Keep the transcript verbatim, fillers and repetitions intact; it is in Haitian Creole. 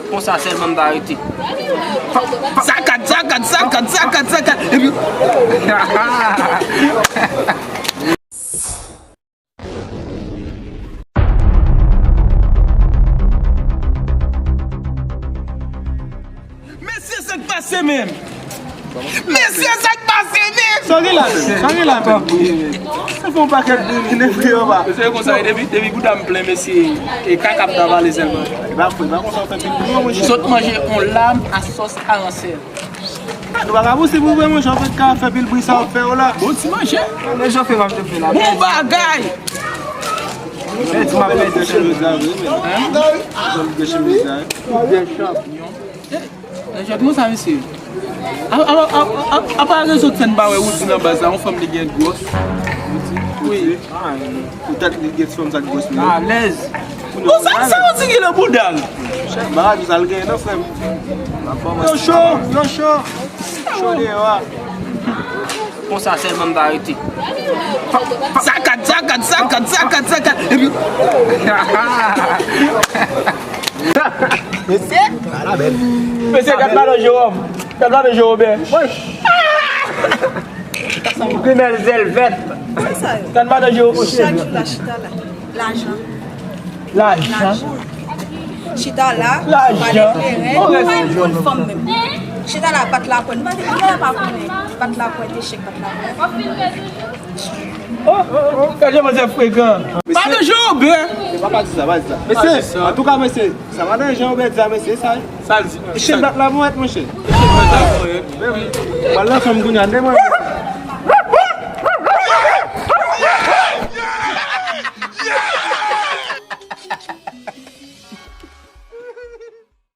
Konsa sèlman m ta rete. Sakat, sakat, sakat, sakat, sakat. Epi mesye, sa k pase menm? Mesye, sa k pase menm? Sa gen la menm? Sa gen la menm? Sa fè yon pakèt bouyi, nèg yo ba. Mesye, konsa, depi, depi bouda m plen, mesye, e kaka m ta vale sèlman. E pa fou, e pa konsa w fè pil bouyi, monchè. M sot manje yon lam a sòs aransèl. Ah, nou pa ka pouse pou vre, monchè, w fèk ka fè pil bri sa w ap fè yo la. Bon ti manje. Bon bagay. Mèt, m ap mèt chemiz la vre, men. Jan m gen chemiz la, wi. Jan nou sa, mesye. A, a, a, a, apa rezon k fè n pa wè Woody nan baz la, yon fanm li gen gwòs. Wi. Poutèt li gen fanm sa gwòs li. Alèz. Bon, sa, sa Woody gen nan bouda l? Bagay sa l gen nan frè m. Yo cho, yo cho. Cho deyò a. Konsa sèlman m ta rete. Sakat, sakat, sakat, sakat, sakat. Epi mesye, mesye, gad madan Jewòm. Gad madan Jewòm. Grimèl zèl vèt. Gad madan Jewòm. Chak jou la chita la. Lajan. Lajan. Chita la, pale kleren, ou pa yon bon fanm menm. Chita la, bat lapwent. Bat lapwent, echèk bat lapwent. Oh, oh, oh, gade manzè frekan. Madan Jewòm. Pa, pa di sa, pa di sa. Mesye, antouka, mesye, sa madan Jewòm di sa, mesye, sa. Sa l di. Echèk bat lapwent, monchè. Echèk bat lapwent. Pral nan fanm kounye a, de mwen.